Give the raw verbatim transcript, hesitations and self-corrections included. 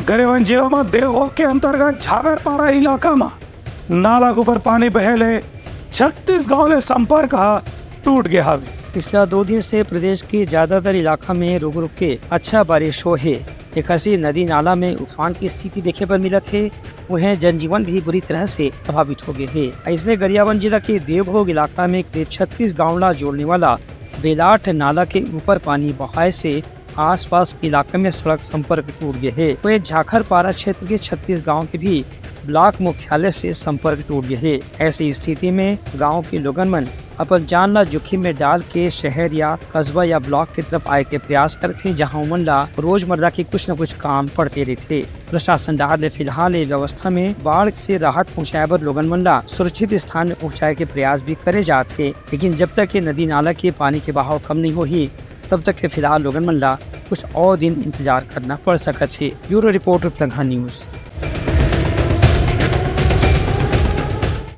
गरियाबंद जिला म देवभोग के अंतर्गत झाखरपारा इलाका म नाला के ऊपर पानी बहे ले छत्तीस गांव ले संपर्क ह टूट गे हवे। पिछला दो दिन से प्रदेश के ज्यादातर इलाका में रुक-रुक के अच्छा बारिश हो हे। एखर से नदी नाला में उफान की स्थिति देखे बर मिलत हे। उहें जनजीवन भी बुरी तरह से प्रभावित हो गे हे। अइसने गरियाबंद जिला के देवभोग इलाका में करीब छत्तीस गांव ला जोड़ने वाला बेलाट नाला के ऊपर पानी बहाए से आसपास के इलाका में सड़क संपर्क टूट गे हे। वहीं झाखरपारा क्षेत्र के छत्तीस गांव के भी ब्लॉक मुख्यालय से संपर्क टूट गे हे। ऐसी स्थिति में गांव के लोगन मन अपन जान ला जोखिम में डाल के शहर या कस्बा या ब्लॉक के तरफ आए के प्रयास करथे, जहां उमन ला रोजमर्रा के कुछ न कुछ काम पड़ते रहिथे। प्रशासन डहार ले फिलहाल ये व्यवस्था में बाढ़ से राहत पहुंचाए बर लोगन मन ला सुरक्षित स्थान में पहुंचाए के प्रयास भी करे जात हे, लेकिन जब तक ये नदी नाला के पानी के बहाव कम नहीं होही, तब तक के फिलहाल लोगन मन ला कुछ और दिन इंतजार करना पड़ सकत हे। ब्यूरो रिपोर्ट, उपलंघा न्यूज।